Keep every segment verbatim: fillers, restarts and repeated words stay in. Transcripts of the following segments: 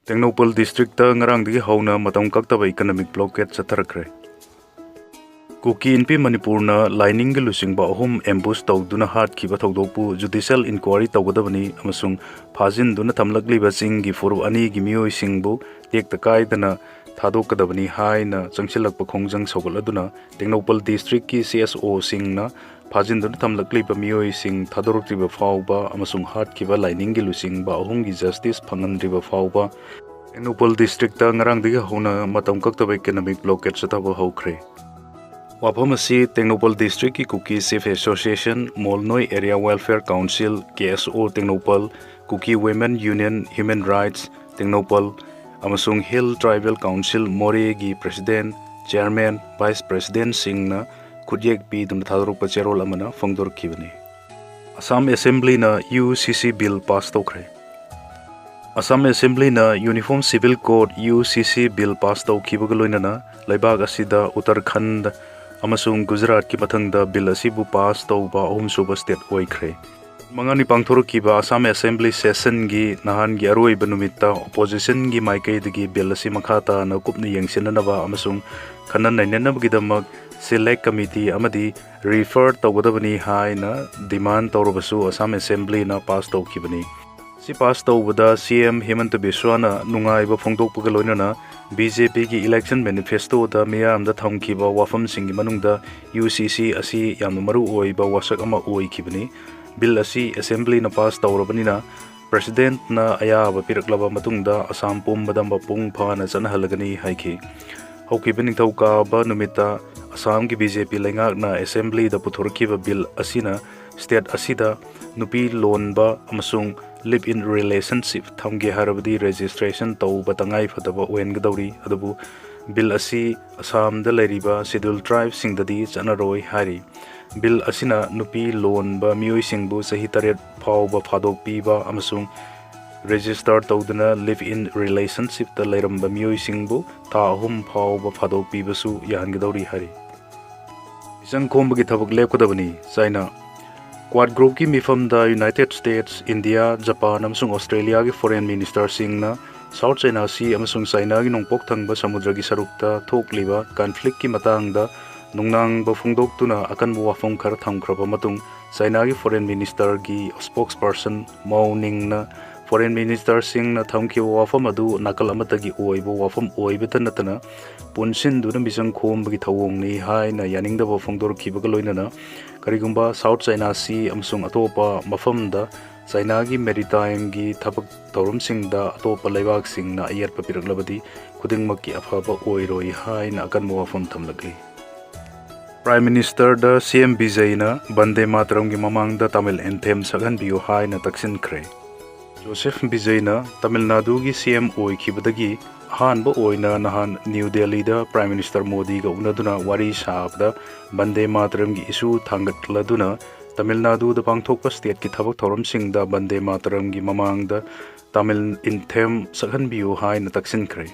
Tengnoupal district ꯉꯔꯥꯡꯗꯒꯤ ꯍꯧꯅ ꯃꯇꯝ ꯀꯛꯇꯕ ꯏꯀꯅꯣꯃꯤꯛ ꯕ꯭ꯂꯣꯀꯦꯠ ꯆꯠꯊꯔꯛꯈ꯭ꯔꯦ꯫ ꯀꯨꯀꯤ ꯏꯟꯄꯤ ꯃꯅꯤꯄꯨꯔꯅ ꯂꯥꯏꯅꯤꯡꯒꯤ ꯂꯨꯆꯤꯡꯕ ꯑꯍꯨꯝ ꯑꯦꯝꯕꯨꯁ ꯇꯧꯗꯨꯅ ꯍꯥꯠꯈꯤꯕ ꯊꯧꯗꯣꯛꯄꯨ ꯖꯨꯗꯤꯁꯤꯌꯦꯜ ꯏꯟꯀ꯭ꯋꯥꯔꯤ ꯇꯧꯒꯗꯕꯅꯤ ꯑꯃꯁꯨꯡ ꯐꯥꯖꯤꯟꯗꯨꯅ ꯊꯝꯂꯛꯂꯤꯕ ꯆꯤꯡꯒꯤ ꯐꯨꯔꯨꯞ ꯑꯅꯤꯒꯤ ꯃꯤꯑꯣꯏꯁꯤꯡꯕꯨ ꯇꯦꯛꯇ ꯀꯥꯏꯗꯅ ꯊꯥꯗꯣꯛꯀꯗꯕꯅꯤ ꯍꯥꯏꯅ ꯆꯪꯁꯤꯜꯂꯛꯄ ꯈꯣꯡꯖꯪ ꯁꯧꯒꯠꯂꯗꯨꯅ ꯇꯦꯡꯅꯧꯄꯜ ꯗꯤꯁꯇ꯭ꯔꯤꯛꯀꯤ ꯁꯤ ꯑꯦꯁ ꯑꯣꯁꯤꯡꯅ ꯐꯥꯖꯤꯟꯗꯨꯅ ꯊꯝꯂꯛꯂꯤꯕ ꯃꯤꯑꯣꯏꯁꯤꯡ ꯊꯥꯗꯣꯔꯛꯇ꯭ꯔꯤꯕ ꯐꯥꯎꯕ ꯑꯃꯁꯨꯡ ꯍꯥꯠꯈꯤꯕ ꯂꯥꯏꯅꯤꯡꯒꯤ ꯂꯨꯆꯤꯡꯕ ꯑꯍꯨꯝꯒꯤ ꯖꯁꯇꯤꯁ ꯐꯪꯍꯟꯗ꯭ꯔꯤꯕ ꯐꯥꯎꯕ ꯇꯦꯡꯅꯧꯄꯜ ꯗꯤꯁꯇ꯭ꯔꯤꯛꯇ ꯉꯔꯥꯡꯗꯒꯤ ꯍꯧꯅ ꯃꯇꯝ ꯀꯛꯇꯕ ꯏꯀꯅꯣꯃꯤꯛ ꯕ꯭ꯂꯣꯀꯦꯠ ꯆꯠꯊꯕ ꯍꯧꯈ꯭ꯔꯦ꯫ ꯋꯥꯐꯝ ꯑꯁꯤ ꯇꯦꯡꯅꯧꯄꯜ ꯗꯤꯁꯇ꯭ꯔꯤꯛꯀꯤ Kuki chief association, Molnoi area welfare council, K S O Tengnoupal, Kuki women union human rights Tengnoupal ꯑꯃꯁꯨꯡ ꯍꯤꯜ ꯇ꯭ꯔꯥꯏꯕꯦꯜ ꯀꯥꯎꯟꯁꯤꯜ ꯃꯣꯔꯦꯒꯤ ꯄ꯭ꯔꯦꯁꯤꯗꯦꯟꯠ, ꯆꯦꯌꯔꯃꯦꯟ, ꯚꯥꯏꯁ ꯄ꯭ꯔꯦꯁꯤꯗꯦꯟꯠꯁꯤꯡꯅ ꯈꯨꯠꯌꯦꯛ ꯄꯤꯗꯨꯅ ꯊꯥꯗꯣꯔꯛꯄ ꯆꯦꯔꯣꯜ ꯑꯃꯅ ꯐꯣꯡꯗꯣꯔꯛꯈꯤꯕꯅꯤ꯫ Assam ꯑꯦꯁꯦꯝꯕ꯭ꯂꯤꯅ U C C bill pass ꯇꯧꯈ꯭ꯔꯦ꯫ ꯑꯁꯥꯝ ꯑꯦꯁꯦꯝꯕ꯭ꯂꯤꯅ uniform civil code, U C C, bill pass ꯇꯧꯈꯤꯕꯒ ꯂꯣꯏꯅꯅ ꯂꯩꯕꯥꯛ ꯑꯁꯤꯗ ꯎꯠꯇꯔꯈꯟꯗ ꯑꯃꯁꯨꯡ ꯒꯨꯖꯔꯥꯠꯀꯤ ꯃꯊꯪꯗ ꯕꯤꯜ ꯑꯁꯤꯕꯨ ꯄꯥꯁ ꯇꯧꯕ ꯑꯍꯨꯝꯁꯨꯕ ꯁ꯭ꯇꯦꯠ ꯑꯣꯏꯈ꯭ꯔꯦ꯫ ꯃꯉꯥꯅꯤ ꯄꯥꯡꯊꯣꯔꯛꯈꯤꯕ ꯑꯁꯥꯝ ꯑꯦꯁꯦꯝꯕ꯭ꯂꯤ ꯁꯦꯁꯟꯒꯤ ꯅꯍꯥꯟꯒꯤ ꯑꯔꯣꯏꯕ ꯅꯨꯃꯤꯠꯇ ꯑꯣꯄꯣꯖꯤꯁꯟꯒꯤ ꯃꯥꯏꯀꯩꯗꯒꯤ ꯕꯤꯜ ꯑꯁꯤ ꯃꯈꯥ ꯇꯥꯅ ꯀꯨꯞꯅ ꯌꯦꯡꯁꯤꯟꯅꯅꯕ ꯑꯃꯁꯨꯡ ꯈꯟꯅ ꯅꯩꯅꯅꯕꯒꯤꯗꯃꯛ ꯁꯦꯂꯦꯛ ꯀꯃꯤꯇꯤ ꯑꯃꯗꯤ ꯔꯤꯐꯔ ꯇꯧꯒꯗꯕꯅꯤ ꯍꯥꯏꯅ ꯗꯤꯃꯥꯟ ꯇꯧꯔꯕꯁꯨ ꯑꯁꯥꯝ ꯑꯦꯁꯦꯝꯕ꯭ꯂꯤꯅ ꯄꯥꯁ ꯇꯧꯈꯤꯕꯅꯤ꯫ ꯁꯤ ꯄꯥꯁ ꯇꯧꯕꯗ ꯁꯤ ꯑꯦꯝ ꯍꯤꯃꯟꯇ ꯕꯤꯁ꯭ꯋꯥꯅ ꯅꯨꯡꯉꯥꯏꯕ ꯐꯣꯡꯗꯣꯛꯄꯒ ꯂꯣꯏꯅꯅ ꯕꯤ ꯖꯦ ꯄꯤꯒꯤ ꯏꯂꯦꯛꯁꯟ ꯃꯦꯅꯤꯐꯦꯁꯇꯣꯗ ꯃꯤꯌꯥꯝꯗ ꯊꯝꯈꯤꯕ ꯋꯥꯐꯝꯁꯤꯡꯒꯤ ꯃꯅꯨꯡꯗ ꯌꯨ ꯁꯤ ꯁꯤ ꯑꯁꯤ ꯌꯥꯝꯅ ꯃꯔꯨ ꯑꯣꯏꯕ ꯋꯥꯁꯛ ꯑꯃ ꯑꯣꯏꯈꯤꯕꯅꯤ꯫ ꯕꯤꯜ ꯑꯁꯤ ꯑꯦꯁꯦꯝꯕ꯭ꯂꯤꯅ ꯄꯥꯁ ꯇꯧꯔꯕꯅꯤꯅ ꯄ꯭ꯔꯦꯁꯤꯗꯦꯟꯠꯅ ꯑꯌꯥꯕ ꯄꯤꯔꯛꯂꯕ ꯃꯇꯨꯡꯗ ꯑꯁꯥꯝ ꯄꯨꯝꯕꯗ ꯃꯄꯨꯡ ꯐꯥꯅ ꯆꯠꯅꯍꯜꯂꯒꯅꯤ ꯍꯥꯏꯈꯤ꯫ ꯍꯧꯈꯤꯕ ꯅꯤꯡꯊꯧꯀꯥꯕ ꯅꯨꯃꯤꯠꯇ ꯑꯁꯥꯝꯒꯤ ꯕꯤ ꯖꯦ ꯄꯤ ꯂꯩꯉꯥꯛꯅ ꯑꯦꯁꯦꯝꯕ꯭ꯂꯤꯗ ꯄꯨꯊꯣꯔꯛꯈꯤꯕ ꯕꯤꯜ ꯑꯁꯤꯅ ꯁ꯭ꯇꯦꯠ ꯑꯁꯤꯗ ꯅꯨꯄꯤ ꯂꯣꯟꯕ ꯑꯃꯁꯨꯡ ꯂꯤꯚ ꯏꯟ ꯔꯤꯂꯦꯁꯟꯁꯤꯞ ꯊꯝꯒꯦ ꯍꯥꯏꯔꯕꯗꯤ ꯔꯦꯖꯤꯁꯇ꯭ꯔꯦꯁꯟ ꯇꯧꯕ ꯇꯉꯥꯏꯐꯗꯕ ꯑꯣꯏꯍꯟꯒꯗꯧꯔꯤ, ꯑꯗꯨꯕꯨ ꯕꯤꯜ ꯑꯁꯤ ꯑꯁꯥꯝꯗ ꯂꯩꯔꯤꯕ ꯁꯦꯗ꯭ꯌꯨꯜ ꯇ꯭ꯔꯥꯏꯕꯁꯤꯡꯗꯗꯤ ꯆꯠꯅꯔꯣꯏ ꯍꯥꯏꯔꯤ꯫ ꯕꯤꯜ ꯑꯁꯤꯅ ꯅꯨꯄꯤ ꯂꯣꯟꯕ ꯃꯤꯑꯣꯏꯁꯤꯡꯕꯨ ꯆꯍꯤ ꯇꯔꯦꯠ ꯐꯥꯎꯕ ꯐꯥꯗꯣꯛꯄꯤꯕ ꯑꯃꯁꯨꯡ ꯔꯦꯖꯤꯁꯇꯔ ꯇꯧꯗꯨꯅ ꯂꯤꯚ ꯏꯟ ꯔꯤꯂꯦꯁꯟꯁꯤꯞꯇ ꯂꯩꯔꯝꯕ ꯃꯤꯑꯣꯏꯁꯤꯡꯕꯨ ꯊꯥ ꯑꯍꯨꯝ ꯐꯥꯎꯕ ꯐꯥꯗꯣꯛꯄꯤꯕꯁꯨ ꯌꯥꯍꯟꯒꯗꯧꯔꯤ ꯍꯥꯏꯔꯤ꯫ ꯃꯤꯆꯪ ꯈꯣꯝꯕꯒꯤ ꯊꯕꯛ ꯂꯦꯞꯀꯗꯕꯅꯤ꯫ ꯆꯥꯏꯅꯥ꯫ ꯀ꯭ꯋꯥꯗ ꯒ꯭ꯔꯨꯞꯀꯤ ꯃꯤꯐꯝꯗ ꯌꯨꯅꯥꯏꯇꯦꯗ ꯁ꯭ꯇꯦꯠꯁ, ꯏꯟꯗꯤꯌꯥ, ꯖꯄꯥꯟ ꯑꯃꯁꯨꯡ ꯑꯣꯁꯇ꯭ꯔꯦꯂꯤꯌꯥꯒꯤ ꯐꯣꯔꯦꯟ ꯃꯤꯅꯤꯁꯇꯔꯁꯤꯡꯅ ꯁꯥꯎꯠ ꯆꯥꯏꯅꯥ ꯁꯤ ꯑꯃꯁꯨꯡ ꯆꯥꯏꯅꯥꯒꯤ ꯅꯣꯡꯄꯣꯛ ꯊꯪꯕ ꯁꯃꯨꯗ꯭ꯔꯒꯤ ꯁꯔꯨꯛꯇ ꯊꯣꯛꯂꯤꯕ ꯀꯟꯐ꯭ꯂꯤꯛꯀꯤ ꯃꯇꯥꯡꯗ ꯅꯨꯡꯅꯥꯡꯕ ꯐꯣꯡꯗꯣꯛꯇꯨꯅ ꯑꯀꯟꯕ ꯋꯥꯐꯝ ꯈꯔ ꯊꯝꯈ꯭ꯔꯕ ꯃꯇꯨꯡ, ꯆꯥꯏꯅꯥꯒꯤ ꯐꯣꯔꯦꯟ ꯃꯤꯅꯤꯁꯇꯔꯒꯤ ꯁ꯭ꯄꯣꯛꯁꯄꯔꯁꯟ ꯃꯥꯎ ꯅꯤꯡꯅ ꯐꯣꯔꯦꯟ ꯃꯤꯅꯤꯁꯇꯔꯁꯤꯡꯅ ꯊꯝꯈꯤꯕ ꯋꯥꯐꯝ ꯑꯗꯨ ꯅꯥꯀꯜ ꯑꯃꯠꯇꯒꯤ ꯑꯣꯏꯕ ꯋꯥꯐꯝ ꯑꯣꯏꯕꯇ ꯅꯠꯇꯅ ꯄꯨꯟꯁꯤꯟꯗꯨꯅ ꯃꯤꯆꯪ ꯈꯣꯝꯕꯒꯤ ꯊꯧꯑꯣꯡꯅꯤ ꯍꯥꯏꯅ ꯌꯥꯅꯤꯡꯗꯕ ꯐꯣꯡꯗꯣꯔꯛꯈꯤꯕꯒ ꯂꯣꯏꯅꯅ, ꯀꯔꯤꯒꯨꯝꯕ ꯁꯥꯎꯠ ꯆꯥꯏꯅꯥ ꯁꯤ ꯑꯃꯁꯨꯡ ꯑꯇꯣꯞꯄ ꯃꯐꯝꯗ ꯆꯥꯏꯅꯥꯒꯤ ꯃꯦꯔꯤꯇꯥꯏꯝꯒꯤ ꯊꯕꯛ ꯊꯧꯔꯝꯁꯤꯡꯗ ꯑꯇꯣꯞꯄ ꯂꯩꯕꯥꯛꯁꯤꯡꯅ ꯑꯌꯦꯠꯄ ꯄꯤꯔꯛꯂꯕꯗꯤ ꯈꯨꯗꯤꯡꯃꯛꯀꯤ ꯑꯐꯕ ꯑꯣꯏꯔꯣꯏ ꯍꯥꯏꯅ ꯑꯀꯟꯕ ꯋꯥꯐꯝ ꯊꯝꯂꯛꯂꯤ꯫ ꯄ꯭ꯔꯥꯏꯝ ꯃꯤꯅꯤꯁꯇꯔꯗ ꯁꯤ ꯑꯦꯝ ꯕꯤꯖꯩꯅ ꯕꯟꯗꯦ ꯃꯥꯇꯔꯝꯒꯤ ꯃꯃꯥꯡꯗ ꯇꯥꯃꯤꯜ ꯑꯦꯟꯊꯦꯝ ꯁꯛꯍꯟꯕꯤꯌꯨ ꯍꯥꯏꯅ ꯇꯛꯁꯤꯟꯈ꯭ꯔꯦ꯫ ꯖꯣꯁꯦꯐ ꯕꯤꯖꯩꯅ ꯇꯥꯃꯤꯜ ꯅꯥꯗꯨꯒꯤ ꯁꯤ ꯑꯦꯝ ꯑꯣꯏꯈꯤꯕꯗꯒꯤ ꯑꯍꯥꯟꯕ ꯑꯣꯏꯅ ꯅꯍꯥꯟ ꯅ꯭ꯌꯨ ꯗꯦꯜꯂꯤꯗ ꯄ꯭ꯔꯥꯏꯝ ꯃꯤꯅꯤꯁꯇꯔ ꯃꯣꯗꯤꯒ ꯎꯅꯗꯨꯅ ꯋꯥꯔꯤ ꯁꯥꯕꯗ ꯕꯟꯗꯦ ꯃꯥꯇꯔꯝꯒꯤ ꯏꯁꯨ ꯊꯥꯡꯒꯠꯂꯗꯨꯅ ꯇꯥꯃꯤꯜ ꯅꯥꯗꯨꯗ ꯄꯥꯡꯊꯣꯛꯄ ꯁ꯭ꯇꯦꯠꯀꯤ ꯊꯕꯛ ꯊꯧꯔꯝꯁꯤꯡꯗ ꯕꯟꯗꯦ ꯃꯥꯇꯔꯝꯒꯤ ꯃꯃꯥꯡꯗ ꯇꯥꯃꯤꯜ ꯑꯦꯟꯊꯦꯝ ꯁꯛꯍꯟꯕꯤꯌꯨ ꯍꯥꯏꯅ ꯇꯛꯁꯤꯟꯈ꯭ꯔꯦ꯫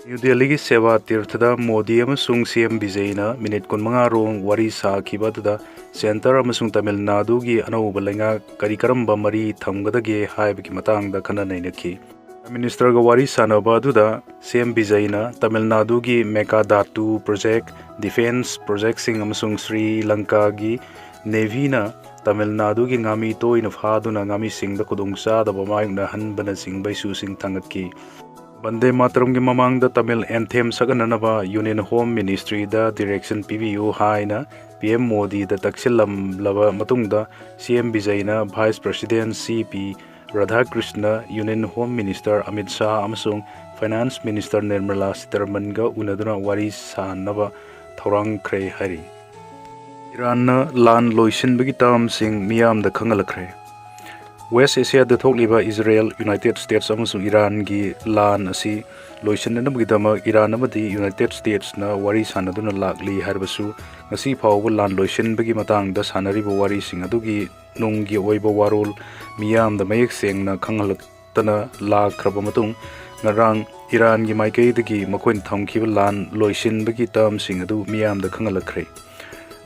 ꯅ꯭ꯌꯨ ꯗꯦꯜꯂꯤꯒꯤ ꯁꯦꯕꯥ ꯇꯤꯔꯊꯗ ꯃꯣꯗꯤ ꯑꯃꯁꯨꯡ ꯁꯤ ꯑꯦꯝ ꯕꯤꯖꯩꯅ ꯃꯤꯅꯤꯠ ꯀꯨꯟꯃꯉꯥ ꯔꯣꯝ ꯋꯥꯔꯤ ꯁꯥꯈꯤꯕ ꯑꯗꯨꯗ ꯁꯦꯟꯇꯔ ꯑꯃꯁꯨꯡ ꯇꯥꯃꯤꯜ ꯅꯥꯗꯨꯒꯤ ꯑꯅꯧꯕ ꯂꯩꯉꯥꯛ ꯀꯔꯤ ꯀꯔꯝꯕ ꯃꯔꯤ ꯊꯝꯒꯗꯒꯦ ꯍꯥꯏꯕꯒꯤ ꯃꯇꯥꯡꯗ ꯈꯟꯅ ꯅꯩꯅꯈꯤ꯫ ꯄ꯭ꯔꯥꯏꯝ ꯃꯤꯅꯤꯁꯇꯔꯒ ꯋꯥꯔꯤ ꯁꯥꯟꯅꯕ ꯑꯗꯨꯗ ꯁꯤ ꯑꯦꯝ ꯕꯤꯖꯩꯅ ꯇꯥꯃꯤꯜ ꯅꯥꯗꯨꯒꯤ ꯃꯦꯀꯥꯗꯥꯇꯨ ꯄ꯭ꯔꯣꯖꯦꯛ, ꯗꯤꯐꯦꯟꯁ ꯄ꯭ꯔꯣꯖꯦꯛꯁꯤꯡ ꯑꯃꯁꯨꯡ ꯁ꯭ꯔꯤ ꯂꯪꯀꯥꯒꯤ ꯅꯦꯚꯤꯅ ꯇꯥꯃꯤꯜ ꯅꯥꯗꯨꯒꯤ ꯉꯥꯃꯤ ꯇꯣꯏꯅ ꯐꯥꯗꯨꯅ ꯉꯥꯃꯤꯁꯤꯡꯗ ꯈꯨꯗꯣꯡꯆꯥꯗꯕ ꯃꯥꯌꯣꯛꯅꯍꯟꯕꯅꯆꯤꯡꯕ ꯏꯁꯨꯁꯤꯡ ꯊꯥꯡꯒꯠꯈꯤ꯫ ꯕꯟꯗꯦ ꯃꯥꯇꯔꯝꯒꯤ ꯃꯃꯥꯡꯗ Tamil anthem ꯁꯛꯍꯟꯅꯅꯕ union home ꯃꯤꯅꯤꯁꯇ꯭ꯔꯤꯗ direction ꯄꯤꯕꯤꯌꯨ ꯍꯥꯏꯅ ꯄꯤ ꯑꯦꯝ ꯃꯣꯗꯤꯗ ꯇꯛꯁꯤꯜꯂꯝꯂꯕ ꯃꯇꯨꯡꯗ ꯁꯤ M ꯕꯤꯖꯩꯅ vice president C P Radhakrishnan, union home minister Amit Shah ꯑꯃꯁꯨꯡ ꯐꯥꯏꯅꯥꯟꯁ ꯃꯤꯅꯤꯁꯇꯔ ꯅꯤꯔꯃꯂꯥ ꯁꯤꯇꯥꯔꯃꯟꯒ ꯎꯅꯗꯨꯅ ꯋꯥꯔꯤ ꯁꯥꯅꯕ ꯊꯧꯔꯥꯡꯈ꯭ꯔꯦ ꯍꯥꯏꯔꯤ꯫ ꯏꯔꯥꯟꯅ ꯂꯥꯟ ꯂꯣꯏꯁꯤꯟꯕꯒꯤ ꯇꯔꯝꯁꯤꯡ ꯃꯤꯌꯥꯝꯗ ꯈꯪꯍꯜꯂꯛꯈ꯭ꯔꯦ꯫ ꯋꯦꯁ ꯑꯦꯁꯤꯌꯥꯗ ꯊꯣꯛꯂꯤꯕ ꯏꯖꯔꯦꯜ, ꯌꯨꯅꯥꯏꯇꯦꯗ ꯁ꯭ꯇꯦꯠꯁ ꯑꯃꯁꯨꯡ ꯏꯔꯥꯟꯒꯤ ꯂꯥꯟ ꯑꯁꯤ ꯂꯣꯏꯁꯤꯟꯅꯅꯕꯒꯤꯗꯃꯛ ꯏꯔꯥꯟ ꯑꯃꯗꯤ ꯌꯨꯅꯥꯏꯇꯦꯗ ꯁ꯭ꯇꯦꯠꯁꯅ ꯋꯥꯔꯤ ꯁꯥꯅꯗꯨꯅ ꯂꯥꯛꯂꯤ ꯍꯥꯏꯔꯕꯁꯨ, ꯉꯁꯤ ꯐꯥꯎꯕ ꯂꯥꯟ ꯂꯣꯏꯁꯤꯟꯕꯒꯤ ꯃꯇꯥꯡꯗ ꯁꯥꯅꯔꯤꯕ ꯋꯥꯔꯤꯁꯤꯡ ꯑꯗꯨꯒꯤ ꯅꯨꯡꯒꯤ ꯑꯣꯏꯕ ꯋꯥꯔꯣꯜ ꯃꯤꯌꯥꯝꯗ ꯃꯌꯦꯛ ꯁꯦꯡꯅ ꯈꯪꯍꯜꯂꯛꯇꯅ ꯂꯥꯛꯈ꯭ꯔꯕ ꯃꯇꯨꯡ, ꯉꯔꯥꯡ ꯏꯔꯥꯟꯒꯤ ꯃꯥꯏꯀꯩꯗꯒꯤ ꯃꯈꯣꯏꯅ ꯊꯝꯈꯤꯕ ꯂꯥꯟ ꯂꯣꯏꯁꯤꯟꯕꯒꯤ ꯇꯔꯝꯁꯤꯡ ꯑꯗꯨ ꯃꯤꯌꯥꯝꯗ ꯈꯪꯍꯜꯂꯛꯈ꯭ꯔꯦ꯫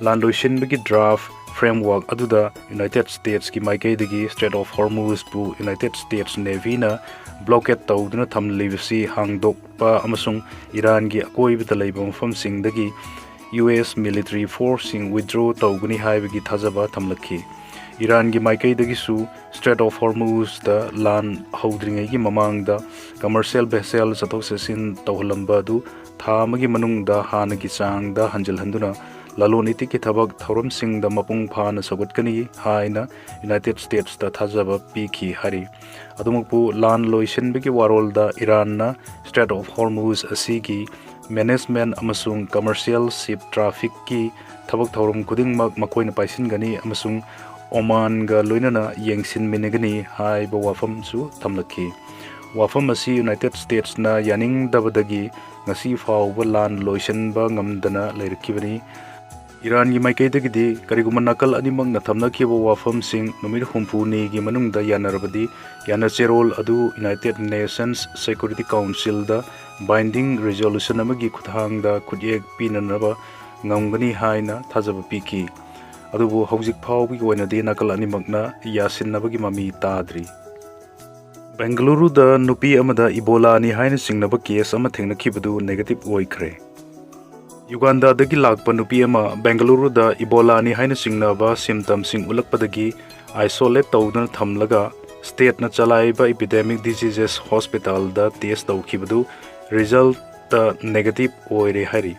ꯂꯥꯟ ꯂꯣꯏꯁꯤꯟꯕꯒꯤ ꯗ꯭ꯔꯥꯐ framework ꯑꯗꯨꯗ United Statesꯀꯤ ꯃꯥꯏꯀꯩꯗꯒꯤ Strait of Hormuzꯕꯨ United States Navyꯅ blockade ꯇꯧꯗꯨꯅ ꯊꯝꯂꯤꯕꯁꯤ ꯍꯥꯡꯗꯣꯛꯄ ꯑꯃꯁꯨꯡ ꯏꯔꯥꯟꯒꯤ ꯑꯀꯣꯏꯕꯗ ꯂꯩꯕ ꯃꯐꯝꯁꯤꯡꯗꯒꯤ U S military forceꯁꯤꯡ withdraw ꯇꯧꯒꯅꯤ ꯍꯥꯏꯕꯒꯤ ꯊꯥꯖꯕ ꯊꯝꯂꯛꯈꯤ꯫ ꯏꯔꯥꯟꯒꯤ ꯃꯥꯏꯀꯩꯗꯒꯤꯁꯨ Strait of Hormuzꯇ ꯂꯥꯟ ꯍꯧꯗ꯭ꯔꯤꯉꯩꯒꯤ ꯃꯃꯥꯡꯗ commercial vessel ꯆꯠꯊꯣꯛ ꯆꯠꯁꯤꯟ ꯇꯧꯍꯜꯂꯝꯕ ꯑꯗꯨ ꯊꯥ ꯑꯃꯒꯤ ꯃꯅꯨꯡꯗ ꯍꯥꯟꯅꯒꯤ ꯆꯥꯡꯗ ꯍꯟꯖꯤꯜꯍꯟꯗꯨꯅ ꯂꯂꯣꯟ ꯏꯇꯤꯛꯀꯤ ꯊꯕꯛ ꯊꯧꯔꯝꯁꯤꯡꯗ ꯃꯄꯨꯡ ꯐꯥꯅ ꯁꯧꯒꯠꯀꯅꯤ ꯍꯥꯏꯅ United Statesꯇ ꯊꯥꯖꯕ ꯄꯤꯈꯤ ꯍꯥꯏꯔꯤ꯫ ꯑꯗꯨꯃꯛꯄꯨ ꯂꯥꯟ ꯂꯣꯏꯁꯤꯟꯕꯒꯤ ꯋꯥꯔꯣꯜꯗ ꯏꯔꯥꯟꯅ Strait of Hormuz ꯑꯁꯤꯒꯤ management ꯑꯃꯁꯨꯡ commercial ship trafficꯀꯤ ꯊꯕꯛ ꯊꯧꯔꯝ ꯈꯨꯗꯤꯡꯃꯛ ꯃꯈꯣꯏꯅ ꯄꯥꯏꯁꯤꯟꯒꯅꯤ ꯑꯃꯁꯨꯡ ꯑꯣꯃꯥꯟꯒ ꯂꯣꯏꯅꯅ ꯌꯦꯡꯁꯤꯟꯃꯤꯟꯅꯒꯅꯤ ꯍꯥꯏꯕ ꯋꯥꯐꯝꯁꯨ ꯊꯝꯂꯛꯈꯤ꯫ ꯋꯥꯐꯝ ꯑꯁꯤ United Statesꯅ ꯌꯥꯅꯤꯡꯗꯕꯗꯒꯤ ꯉꯁꯤ ꯐꯥꯎꯕ ꯂꯥꯟ ꯂꯣꯏꯁꯤꯟꯕ ꯉꯝꯗꯅ ꯂꯩꯔꯛꯈꯤꯕꯅꯤ꯫ ꯏꯔꯥꯟꯒꯤ ꯃꯥꯏꯀꯩꯗꯒꯤꯗꯤ ꯀꯔꯤꯒꯨꯝꯕ ꯅꯥꯀꯜ ꯑꯅꯤꯃꯛꯅ ꯊꯝꯅꯈꯤꯕ ꯋꯥꯐꯝꯁꯤꯡ ꯅꯨꯃꯤꯠ ꯍꯨꯝꯐꯨꯅꯤꯒꯤ ꯃꯅꯨꯡꯗ ꯌꯥꯅꯔꯕꯗꯤ ꯌꯥꯅꯆꯦꯔꯣꯜ ꯑꯗꯨ United Nations Security Councilꯗ binding resolution ꯑꯃꯒꯤ ꯈꯨꯠꯊꯥꯡꯗ ꯈꯨꯠꯌꯦꯛ ꯄꯤꯅꯅꯕ ꯉꯝꯒꯅꯤ ꯍꯥꯏꯅ ꯊꯥꯖꯕ ꯄꯤꯈꯤ꯫ ꯑꯗꯨꯕꯨ ꯍꯧꯖꯤꯛ ꯐꯥꯎꯕꯒꯤ ꯑꯣꯏꯅꯗꯤ ꯅꯥꯀꯜ ꯑꯅꯤꯃꯛꯅ ꯌꯥꯁꯤꯟꯅꯕꯒꯤ ꯃꯃꯤ ꯇꯥꯗ꯭ꯔꯤ꯫ ꯕꯦꯡꯒꯂꯨꯔꯨꯗ ꯅꯨꯄꯤ ꯑꯃꯗ ꯏꯕꯣꯂꯥꯅꯤ ꯍꯥꯏꯅ ꯆꯤꯡꯅꯕ case ꯑꯃ ꯊꯦꯡꯅꯈꯤꯕꯗꯨ negative ꯑꯣꯏꯈ꯭ꯔꯦ꯫ ꯌꯨꯒꯥꯟꯗꯥꯗꯒꯤ ꯂꯥꯛꯄ ꯅꯨꯄꯤ ꯑꯃ ꯕꯦꯡꯒꯂꯨꯔꯨꯗ ꯏꯕꯣꯂꯥꯅꯤ ꯍꯥꯏꯅ ꯆꯤꯡꯅꯕ symptomꯁꯤꯡ ꯎꯠꯂꯛꯄꯗꯒꯤ isolate ꯇꯧꯗꯨꯅ ꯊꯝꯂꯒ stateꯅ ꯆꯂꯥꯏꯕ Epidemic Diseases Hospitalꯗ test ꯇꯧꯈꯤꯕꯗꯨ resultꯇ negative ꯑꯣꯏꯔꯦ ꯍꯥꯏꯔꯤ꯫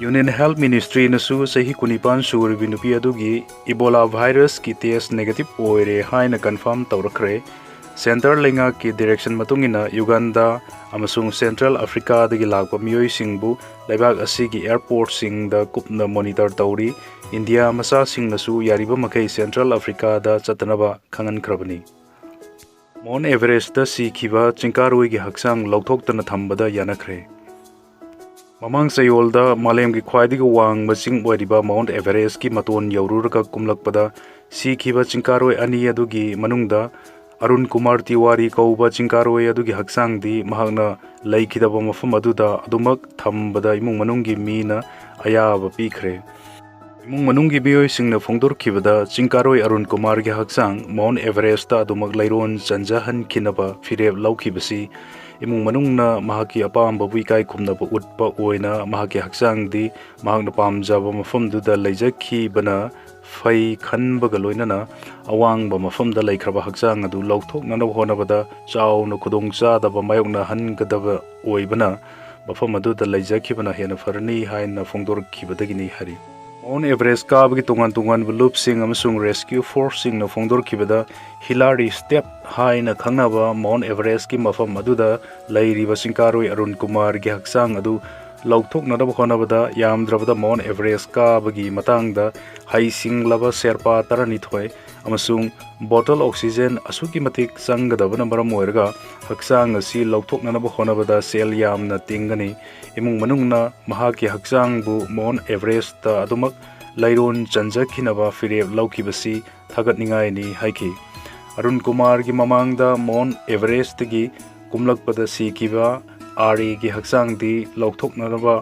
Union Health Ministryꯅꯁꯨ ꯆꯍꯤ ꯀꯨꯟꯅꯤꯄꯥꯟ ꯁꯨꯔꯕꯤ ꯅꯨꯄꯤ ꯑꯗꯨꯒꯤ Ebola virusꯀꯤ test negative ꯑꯣꯏꯔꯦ ꯍꯥꯏꯅ confirm ꯇꯧꯔꯛꯈ꯭ꯔꯦ꯫ Centre ꯂꯩꯉꯥꯛꯀꯤ direction ꯃꯇꯨꯡ ꯏꯟꯅ ꯌꯨꯒꯥꯟꯗꯥ ꯑꯃꯁꯨꯡ Central Africaꯗꯒꯤ ꯂꯥꯛꯄ ꯃꯤꯑꯣꯏꯁꯤꯡꯕꯨ ꯂꯩꯕꯥꯛ ꯑꯁꯤꯒꯤ airportꯁꯤꯡꯗ ꯀꯨꯞꯅ monitor ꯇꯧꯔꯤ꯫ ꯏꯟꯗꯤꯌꯥ ꯃꯆꯥꯁꯤꯡꯅꯁꯨ ꯌꯥꯔꯤꯕ ꯃꯈꯩ Central Africaꯗ ꯆꯠꯇꯅꯕ ꯈꯪꯍꯟꯈ꯭ꯔꯕꯅꯤ꯫ Mount Everestꯇ ꯁꯤꯈꯤꯕ ꯆꯤꯡꯀꯥꯔꯣꯏꯒꯤ ꯍꯛꯆꯥꯡ ꯂꯧꯊꯣꯛꯇꯅ ꯊꯝꯕꯗ ꯌꯥꯅꯈ꯭ꯔꯦ꯫ ꯃꯃꯥꯡ ꯆꯌꯣꯜꯗ ꯃꯥꯂꯦꯝꯒꯤ ꯈ꯭ꯋꯥꯏꯗꯒꯤ ꯋꯥꯡꯕ ꯆꯤꯡ ꯑꯣꯏꯔꯤꯕ Mount Everestꯀꯤ ꯃꯇꯣꯟ ꯌꯧꯔꯨꯔꯒ ꯀꯨꯝꯂꯛꯄꯗ ꯁꯤꯈꯤꯕ ꯆꯤꯡꯀꯥꯔꯣꯏ ꯑꯅꯤ ꯑꯗꯨꯒꯤ ꯃꯅꯨꯡꯗ ꯑꯔꯨꯟ ꯀꯨꯃꯥꯔ ꯇꯤꯋꯥꯔꯤ ꯀꯧꯕ ꯆꯤꯡꯀꯥꯔꯣꯏ ꯑꯗꯨꯒꯤ ꯍꯛꯆꯥꯡꯗꯤ ꯃꯍꯥꯛꯅ ꯂꯩꯈꯤꯗꯕ ꯃꯐꯝ ꯑꯗꯨꯗ ꯑꯗꯨꯃꯛ ꯊꯝꯕꯗ ꯏꯃꯨꯡ ꯃꯅꯨꯡꯒꯤ ꯃꯤꯅ ꯑꯌꯥꯕ ꯄꯤꯈ꯭ꯔꯦ꯫ ꯏꯃꯨꯡ ꯃꯅꯨꯡꯒꯤ ꯃꯤꯑꯣꯏꯁꯤꯡꯅ ꯐꯣꯡꯗꯣꯔꯛꯈꯤꯕꯗ, ꯆꯤꯡꯀꯥꯔꯣꯏ ꯑꯔꯨꯟ ꯀꯨꯃꯥꯔꯒꯤ ꯍꯛꯆꯥꯡ ꯃꯥꯎꯟ ꯑꯦꯚꯔꯦꯁꯇ ꯑꯗꯨꯃꯛ ꯂꯩꯔꯣꯟ ꯆꯟꯖꯍꯟꯈꯤꯅꯕ ꯐꯤꯔꯦꯞ ꯂꯧꯈꯤꯕꯁꯤ ꯏꯃꯨꯡ ꯃꯅꯨꯡꯅ ꯃꯍꯥꯛꯀꯤ ꯑꯄꯥꯝꯕꯕꯨ ꯏꯀꯥꯏ ꯈꯨꯝꯅꯕ ꯎꯠꯄ ꯑꯣꯏꯅ ꯃꯍꯥꯛꯀꯤ ꯍꯛꯆꯥꯡꯗꯤ ꯃꯍꯥꯛꯅ ꯄꯥꯝꯖꯕ ꯃꯐꯝꯗꯨꯗ ꯂꯩꯖꯈꯤꯕꯅ ꯐꯩ ꯈꯟꯕꯒ ꯂꯣꯏꯅꯅ, ꯑꯋꯥꯡꯕ ꯃꯐꯝꯗ ꯂꯩꯈ꯭ꯔꯕ ꯍꯛꯆꯥꯡ ꯑꯗꯨ ꯂꯧꯊꯣꯛꯅꯅꯕ ꯍꯣꯠꯅꯕꯗ ꯆꯥꯎꯅ ꯈꯨꯗꯣꯡꯆꯥꯗꯕ ꯃꯥꯌꯣꯛꯅꯍꯟꯒꯗꯕ ꯑꯣꯏꯕꯅ, ꯃꯐꯝ ꯑꯗꯨꯗ ꯂꯩꯖꯈꯤꯕꯅ ꯍꯦꯟꯅ ꯐꯔꯅꯤ ꯍꯥꯏꯅ ꯐꯣꯡꯗꯣꯔꯛꯈꯤꯕꯗꯒꯤꯅꯤ ꯍꯥꯏꯔꯤ꯫ ꯃꯥꯎꯟ ꯑꯦꯚꯔꯦꯁ ꯀꯥꯕꯒꯤ ꯇꯣꯉꯥꯟ ꯇꯣꯉꯥꯟꯕ ꯂꯨꯞꯁꯤꯡ ꯑꯃꯁꯨꯡ ꯔꯦꯁꯀ꯭ꯌꯨ ꯐꯣꯔꯁꯁꯤꯡꯅ ꯐꯣꯡꯗꯣꯔꯛꯈꯤꯕꯗ, ꯍꯤꯂꯥꯔꯤ ꯁ꯭ꯇꯦꯞ ꯍꯥꯏꯅ ꯈꯪꯅꯕ ꯃꯥꯎꯟ ꯑꯦꯚꯔꯦꯁꯀꯤ ꯃꯐꯝ ꯑꯗꯨꯗ ꯂꯩꯔꯤꯕ ꯆꯤꯡꯀꯥꯔꯣꯏ ꯑꯔꯨꯟ ꯀꯨꯃꯥꯔꯒꯤ ꯍꯛꯆꯥꯡ ꯑꯗꯨ ꯂꯧꯊꯣꯛꯅꯅꯕ ꯍꯣꯠꯅꯕꯗ, ꯌꯥꯝꯗ꯭ꯔꯕꯗ ꯃꯥꯎꯟ ꯑꯦꯚꯔꯦꯁ ꯀꯥꯕꯒꯤ ꯃꯇꯥꯡꯗ ꯍꯩꯁꯤꯡꯂꯕ ꯁꯦꯔꯄꯥ ꯇꯔꯥꯅꯤꯊꯣꯏ ꯑꯃꯁꯨꯡ ꯕꯣꯇꯜ ꯑꯣꯛꯁꯤꯖꯦꯟ ꯑꯁꯨꯛꯀꯤ ꯃꯇꯤꯛ ꯆꯪꯒꯗꯕꯅ ꯃꯔꯝ ꯑꯣꯏꯔꯒ, ꯍꯛꯆꯥꯡ ꯑꯁꯤ ꯂꯧꯊꯣꯛꯅꯅꯕ ꯍꯣꯠꯅꯕꯗ ꯁꯦꯜ ꯌꯥꯝꯅ ꯇꯤꯡꯒꯅꯤ꯫ ꯏꯃꯨꯡ ꯃꯅꯨꯡꯅ ꯃꯍꯥꯛꯀꯤ ꯍꯛꯆꯥꯡꯕꯨ ꯃꯥꯎꯟ ꯑꯦꯚꯔꯦꯁꯇ ꯑꯗꯨꯃꯛ ꯂꯩꯔꯣꯟ ꯆꯟꯖꯈꯤꯅꯕ ꯐꯤꯔꯦꯞ ꯂꯧꯈꯤꯕꯁꯤ ꯊꯥꯒꯠꯅꯤꯡꯉꯥꯏꯅꯤ ꯍꯥꯏꯈꯤ꯫ ꯑꯔꯨꯟ ꯀꯨꯃꯥꯔꯒꯤ ꯃꯃꯥꯡꯗ ꯃꯥꯎꯟ ꯑꯦꯚꯔꯦꯁꯇꯒꯤ ꯀꯨꯝꯂꯛꯄꯗ ꯁꯤꯈꯤꯕ ꯑꯥꯔꯦꯒꯤ ꯍꯛꯆꯥꯡꯗꯤ ꯂꯧꯊꯣꯛꯅꯅꯕ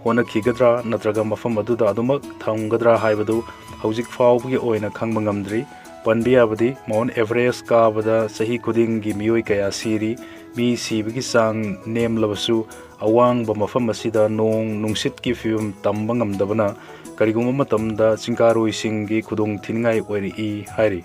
ꯍꯣꯠꯅꯈꯤꯒꯗ꯭ꯔꯥ ꯅꯠꯇ꯭ꯔꯒ ꯃꯐꯝ ꯑꯗꯨꯗ ꯑꯗꯨꯃꯛ ꯊꯝꯒꯗ꯭ꯔꯥ ꯍꯥꯏꯕꯗꯨ ꯍꯧꯖꯤꯛ ꯐꯥꯎꯕꯒꯤ ꯑꯣꯏꯅ ꯈꯪꯕ ꯉꯝꯗ꯭ꯔꯤ꯫ ꯄꯟꯕ ꯌꯥꯕꯗꯤ, ꯃꯥꯎꯟ ꯑꯦꯚꯔꯦꯁ ꯀꯥꯕꯗ ꯆꯍꯤ ꯈꯨꯗꯤꯡꯒꯤ ꯃꯤꯑꯣꯏ ꯀꯌꯥ ꯁꯤꯔꯤ꯫ ꯃꯤ ꯁꯤꯕꯒꯤ ꯆꯥꯡ ꯅꯦꯝꯂꯕꯁꯨ, ꯑꯋꯥꯡꯕ ꯃꯐꯝ ꯑꯁꯤꯗ ꯅꯣꯡ ꯅꯨꯡꯁꯤꯠꯀꯤ ꯐꯤꯕꯝ ꯇꯝꯕ ꯉꯝꯗꯕꯅ ꯀꯔꯤꯒꯨꯝꯕ ꯃꯇꯝꯗ ꯆꯤꯡꯀꯥꯔꯣꯏꯁꯤꯡꯒꯤ ꯈꯨꯗꯣꯡ ꯊꯤꯅꯤꯡꯉꯥꯏ ꯑꯣꯏꯔꯛꯏ ꯍꯥꯏꯔꯤ꯫